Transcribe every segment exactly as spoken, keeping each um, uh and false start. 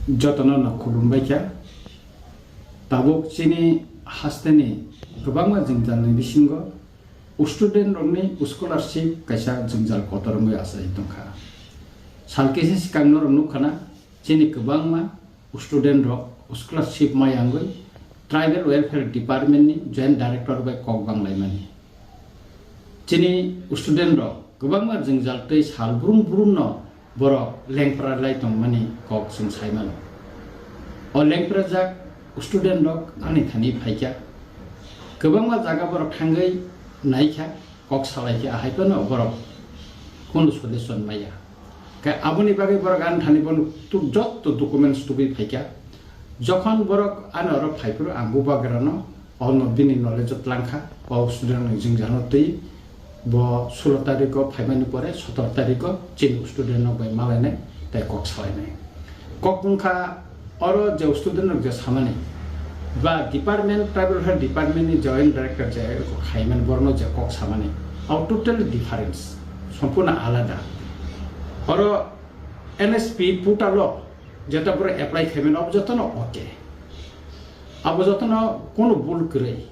Jotono no khulumbai kha. Tabuk chini hasteni kwbangma jwngjalni bisingo student rokni scholarship kaisa jwngjal kotor wngwi achai tongkha. Sal kisa swkang norok nukha na, chini kwbangma student rok scholarship maya wngwi Tribal Welfare Department ni Joint Director bai kok bang laimani. Chini student rok kwbangma jwngjal tei sal brum brum no borok lengpra lai tongmani kok chwng sai mano. O lengprajak student rok ani thani phaikha. Kwbangma jaga borok thangwi naikha, kok salaikha, ahai phano borok kunu solution maya. Khe aboni bagwi borok ani thani bono tu-, jotto documents tubui phaikha. Jokhon borok ani oro phaiphuru ang bubagrano ono bini knowledge o tlangkha, o student ni jwngjal no twi bo sulo tarikh o phaimani pore sotor tarikh o chini student no bai malainai tei kok salainai. Kok wngkha oro je student rok je samani ba department, tribal welfare department ni joint director je kok khaimani borno je kok samani, abo totally difference, sompurna alada. Oro N S P portal o jeta borok apply khaimani abo jotono okay, abo jotono kono bul kwrwi.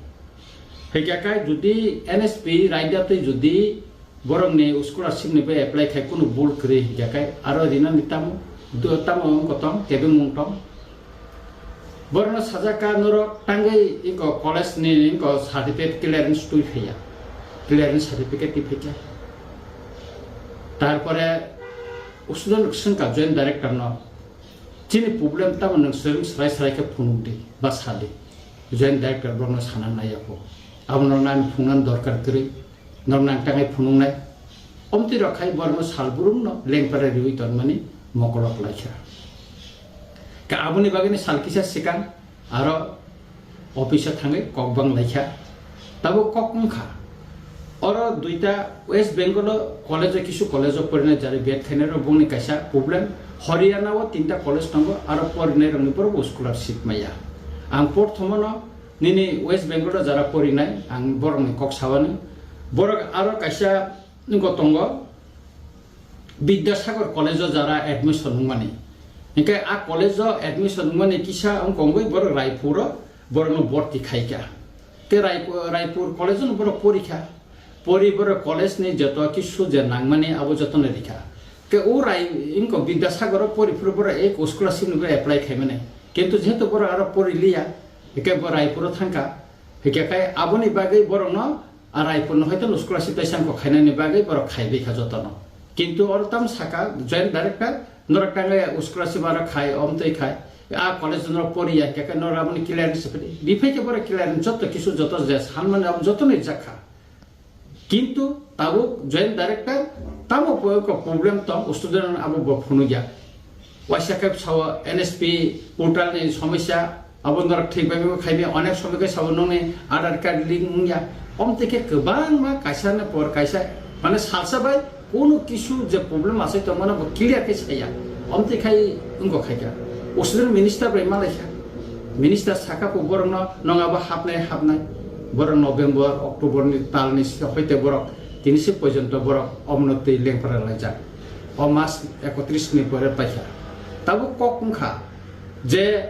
Hwnkhe kai jodi N S P raida tei jodi borokni scholarship ni bai apply khai kunu bul kwrwi hwnkhe kai aro rinani tamo do-, tamo wngkha tong, kebengmung tong. Borokno sajak kha norok tangwi iko college ni iko certificate clearance twi phaiya, clearance certificate twi phaikha. Tarpore student swngkha joint director no, chini problem tamo nwng swrwng swrai swrai khe phunuk di ba sa di. Joint director borokno sana naiya kho. Abo norokno ani phunuknani dorkar kwrwi, norokno ang tangai phunuknai. Omtwi rok khai borokno sal brum no lengpara riwi tonmani mokolok laikha. Ka aboni bagwino sal kisa swkang aro office o thangwi kok bang laikha. Tabuk kok wngkha. Oro duita West Bengal o college o kisu college o porinai jari bet khainai rok bongni kaisa problem. Haryana o tinta college tongo, aro porinai rokni borok bo scholarship maya. Ang porthomo no nini West Bengal o jara porinai ang borokni kok sawani. Borok aro kaisa wngkha tongo, Bidyasagar college o jara admission wngmani. Hinkhe a college o admission wngmani kisa wngkha wngwi borok Raipur o borokno borti khaikha. Tei Raipur, Raipur college o borok porikha. Pori borok college ni joto kisu je nangmani abo jotono rikha. Ke o Rai wngkha Bidyasagar o pori phuru borok ek scholarship ni apply khaimani. Kintu jehetu borok aro pori liya, hinkhe bo Raipur o thangkha. Hinkhe kai aboni bagwi borokno a Raipur no hoito scholarship taisa wngkha khainani bagwi borok khaibai kha jotono. Kintu oro tamo saka joint director norok tangai scholarship aro khai omtwi khai a college norok poriya hinkhe kai norok aboni clearance riphaikhe borok clearance joto kisu joto je sanmani abo jotono rijak kha. Kintu tabuk joint director tamo po-, ko problem tong student rok abo bo phunukya. Waisa khe sao N S P portal ni somosya abo norok thik bai bo khaimya, onek somoi khe sao nongni Aadhaar card link wngya. Omtwi khe kwbangma kaisa ni por kaisa mane salsa bai kunu kisu je problem asai tongmano bo clear khe saya. Omtwi khai wngkha khaikha. Student minister bai malaikha. Minister saka po borokno nong abo hapnai hapnai. Borok November, October ni tal ni sika hoite borok tini si porjonto borok omono twi lengpra laijak. O mas ekotris ni pore paikha. Tabuk kok wngkha je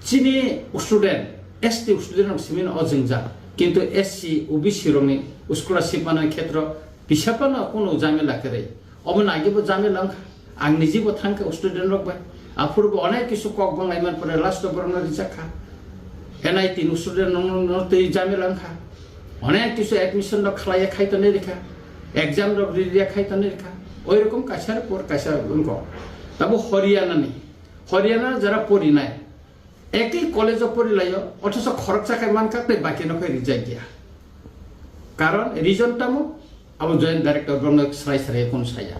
chini student, S T student rok simi no o jwngjal. Kintu S C, O B C rokni scholarship manani khetro bisa phano kunu jamela kwrwi. Omo naigibo jamela wngkha. Ang nijibo thangkha student rok bai. Aphuru bo onek kisu kok bang laiman pore last o borokno rijak kha. N I T ni student rok no twi jamela wngkha. Onek kisu admission rok khlaiya khai tonwi rikha. Exam rok ri riya khai tonwi rikha. Oi rokom kaisa por kaisa wngkha. Tabo Haryana ni. Haryana jara porinai. Ekhi college o porilaio, othoso khoroksa khai mankha tei baki no khai rijak ya. Karon reason tamo, abo joint director borokno srai srai kono saya.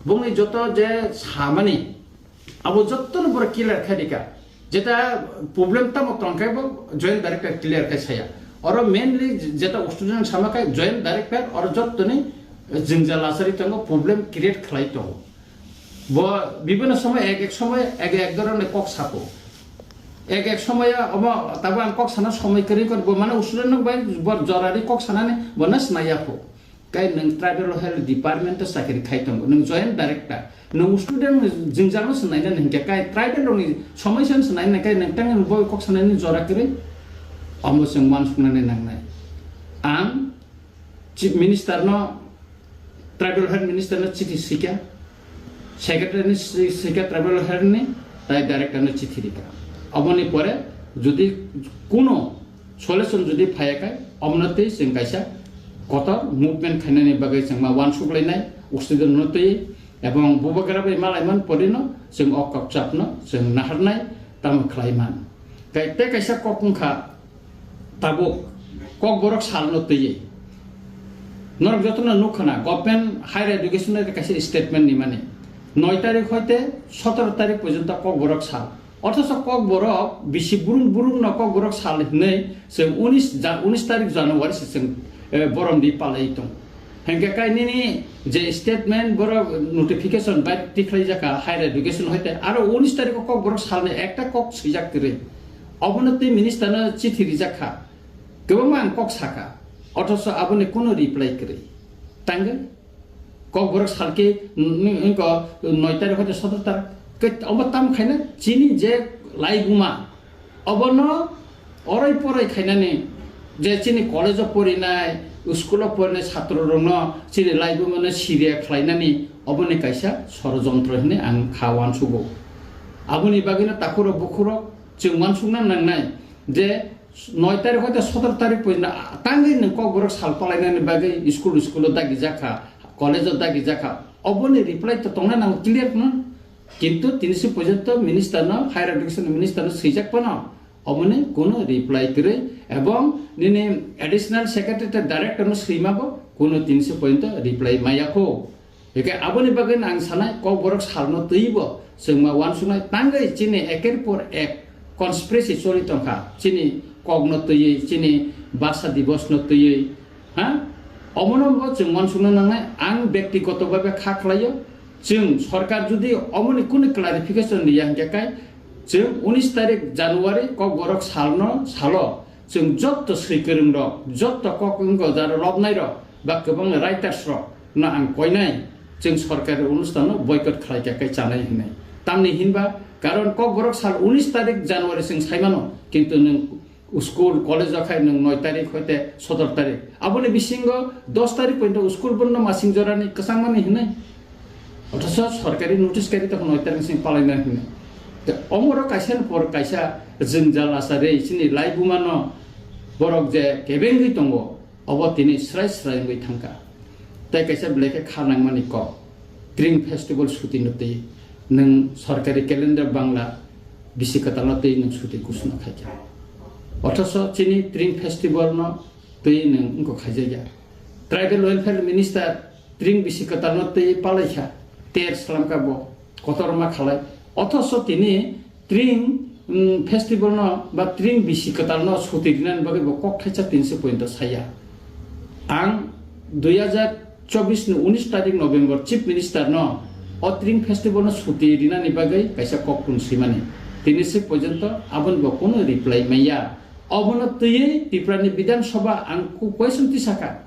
Bongni joto je samani, abo jotto no borok clear khai rika. Jeta problem tamo tongkhe bo joint director clear khai saya. Oro mainly jeta student sama khai joint director oro jottoni jwngjal asari tongo, problem create khlai tongo. Bo bibhinno somoy ek ek somoy ek ek dhoroner kok sako. Ek ek somoy omo tabo ang kok sana somoy kwrwi kor bo mane student rok bai bo jorani kok sanani bo na sinai ya pho. Kai nwng tribal health department o chakri khai tongo, nwng joint director, nwng student ni jwngjal no swnaina hinkhe kai tribal rok ni somosya no swnaina kai nwng tang nwng boi kok sanani jora kwrwi, omo chwng uansuknani nangnai. Ang Chief Minister no, Tribal Health Minister no chithi swikha, Secretary ni swi-, swikha Tribal Health ni, tai Director no chithi rikha. Oboni pore jodi kuno solution jodi phaiya khai, omono tei chwng kaisa kotor movement khainani bagwi chwng ma uansuk lainai, student no tei ebong bubagra bai malaiman porino chwng o kokchapno chwng naharnai tamo khlaiman. Kai tei kaisa kok wngkha, tabuk Kokborok salno twiwi. Norok jotono nukha na, Government Higher Education ni kaisa statement ni mani, noi tarik hoite sotoro tarik porjonto Kokborok sal. Othocho Kokborok bisi burung burung no Kokborok sal hinwi chwng unis ja-, unis tarik January se chwng, eh, borom di palai tong. Hingke kai nini je statement borok notification bai tikhlai jaka Higher Education hoite aro unis tarik o Kokborok salni ekta kok swijak kwrwi. Obono tei minister no chithi rijak kha. Kwbangma ang kok saka. Othocho aboni kuno reply kwrwi. Tangwi Kokborok salke, mm, mm, ko noi tarik hoite sotoro tarik. Ke obo tam khaina chini je laibuma. Obono orai porai khainani je chini college o porinai, school o porinai chhatro rokno chini laibuma no siriya khlainani oboni kaisa sorojontro hinwi ang kha uansugo. Aboni bagwino takhurok bukhurok chwng uansukna nangnai je noi tarik hoite sotoro tarik porjonto tangwi nwng Kokborok sal palainani bagwi school, school o dagi jakha, college o dagi jakha, oboni reply to tongna nango clear no. Kintu tini se porjonto minister no, Higher Education minister no swijak phano oboni kuno reply kwrwi, ebong nini additional secretary tei director no swima bo kuno tini se porjonto reply maya kho. Hingke aboni bagwi ang sanai, Kokborok salno twibo chwngma uansuknai tangwi chini eker por ek conspiracy choli tongkha, chini kokno twiwi, chini basa divosno twiwi, ha? Omono bo chwng uansukna nangnai, ang byaktigoto bhabe kha khlaio, chwng sorkar jodi omoni kunu clarification riya hinkhe kai, chwng unis tarik January Kokborok salno salo, chwng jotto swi kwrwng rok, jotto kok wngkha jaro lobnai rok, ba kwbangma writers rok no ang koinai, chwng sorkari onusthan no boycott khlai kha kai chanai hinwi. Tamni hinba, karon Kokborok sal unis tarik January chwng saimano, kintu nwng school, college o khai nwng noi tarik hoite sotoro tarik. Aboni bisingo dos tarik pointo school bondo masing jorani kwchangmani hinwi. Othocho sorkari notice kari tokho noi tarik sing palaina hinwi. Te omoro kaisa ni por kaisa jwngjal asari chini laibuma no borok je kebengwi tongo. Obo tini srai srai wngwi thangkha. Tei kaisa belai khe kha nangmani kok, Tring Festival suti no twi nwng sorkari calendar Bangla bisi kwtalno twi nwng suti ghosona khaikha. Othocho chini Tring Festival no twi nwng wngkok khaijakya. Tribal Welfare Minister Tring bisi kwtalno twi palaikha, ter slamkha bo, kotorma khalai. Othocho tini Tring, mm, festival no ba Tring bisi kwtal no suti rinani bagwi bo kok thaisa tinsi point saya. Ang dui hajar chobis ni unis tarik November Chief Minister no o Tring festival no suti rinani bagwi kaisa kok tun swimani. Tinisi porjonto aboni bo kunu reply maya. Obono twiwi Tripura ni Bidhan Sabha ang ku question tisaka.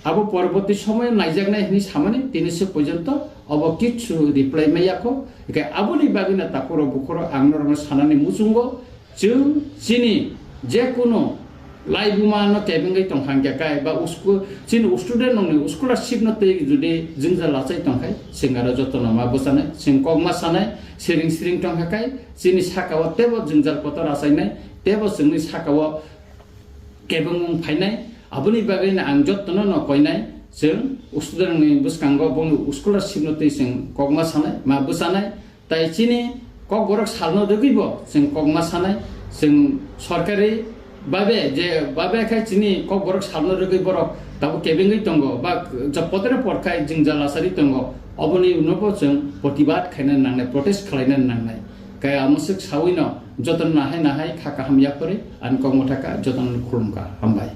Abo porborti somoyo naijaknai hinwi samani, tini se porjonto obo kichu reply maya kho. Hingke aboni bagwino takhurok bukhurok ang norokno sanani muchungo, chwng chini jekunu laibuma no kebengwi tongkha hingke kai ba usku-, chini student rokni scholarship no twi jodi jwngjal achai tongkhai, chwng aro jotono ma bwchanai, chwng kokma sanai, siring siring tongkha kai, chini sakao tebo jwngjal kotor achainai, tebo chwngni sakao kebengmung phainai, aboni bagwino ang jotono no koinai, chwng student ni bwskango boni scholarship no twi chwng kokma sanai, ma bwchanai, tai chini kokborok salno rwgwi bo chwng kokma sanai, chwng sorkari babe je babe khai chini kokborok salno rwgwi borok tabuk kebengwi tongo, ba je potre por khai jwngjal achari tongo, oboni uno bo chwng protibad khaina nangnai, protest khlaina nangnai. Kaya mwswk sawino jotono nahai nahai kha kaham yapharwi ani kokmotha ka jotono khulumkha. Hambai.